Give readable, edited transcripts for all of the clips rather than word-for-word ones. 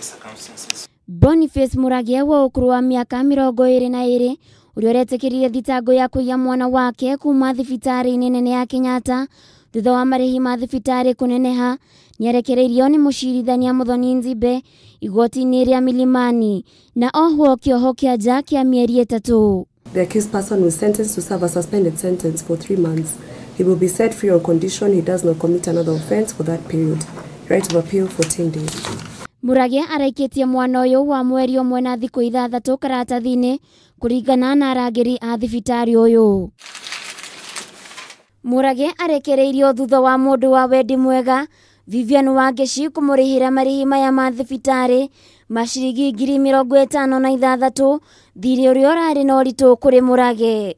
circumstances. Boniface Murage wa ũkũrũ wa mĩaka 22 ũrĩa ũretĩkĩrire thitango ya kũiya mwana wake kuma thibitarĩ-inĩ nene ya Kenyatta thutha wa marĩhi ma thibitarĩ kũneneha nĩarekereirio nĩ mũcirithania Muthoni Nzimbe igoti-inĩ rĩa Milimani na ohwo kĩoho kĩa nja kĩa mĩeri 3. The accused person was sentenced to serve a suspended sentence for 3 months. He will be set free on condition he does not commit another offense for that period. Right of appeal for 10 days. Murage araikĩtie mwana ũyũ wa mweri 1 na thikũ 6 karatathi-inĩ kũringana na arangĩri a thibitarĩ ũyũ. Murage arekereirio thutha wa mũndũ wa wendi mwega Vivian Wangeci kũmũrĩhĩra marĩhi maya ma thibitarĩ ma ciringi 56,000 thirĩ ũrĩa ũrarĩ na ũritũ kũrĩ Murage.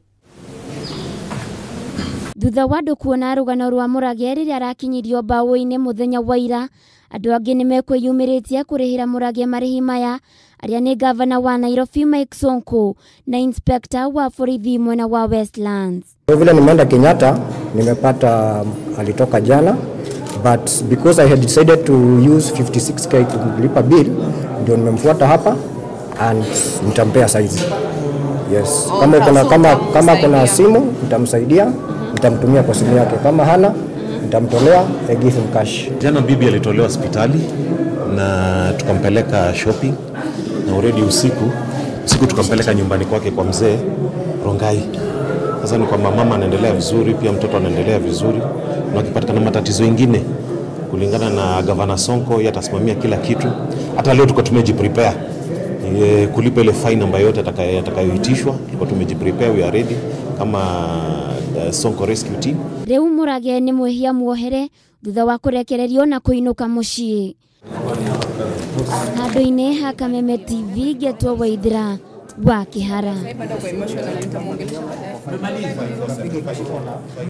Thutha wa andũ kuona rũgano rwa Murage rĩrĩa arakinyirio mbaũ-inĩ mũthenya wa ira, andũ angĩ nĩmekwĩyumĩrĩtie kũrĩhĩra Murage marĩhi maya arĩa nĩ gavana wa Nairobi Mike Sonko na inspector wa borithi mwena wa Westlands. Kwa vile nimeenda Kenyatta nimepata alitoka jana, but because I had decided to use 56k kulipa bill ndio nimemfuata hapa and nitampea saizi. Yes, kama kuna kama kuna simu nitamsaidia, nitamtumia kwa simu yake, kama hana nitamtolea, I give him cash. Jana bibi alitolewa hospitali na tukampeleka shopping na already usiku tukampeleka nyumbani kwake kwa mzee Rongai. Sasa ni kwamba mama anaendelea vizuri, pia mtoto anaendelea vizuri, na akipatikana matatizo mengine kulingana na Governor Sonko yeye atasimamia kila kitu. Hata leo tuko tumejiprepare kulipa ile fine ambayo yote atakayoitishwa, tuko tumejiprepare, we are ready kama Sonko Rescue Team. Rĩu Murage nĩ mwĩhia muohere thutha wa kũrekererio na kũinũka mũciĩ. Handũ-inĩ ha Kameme TV ngetwo Waithira wa Kĩhara.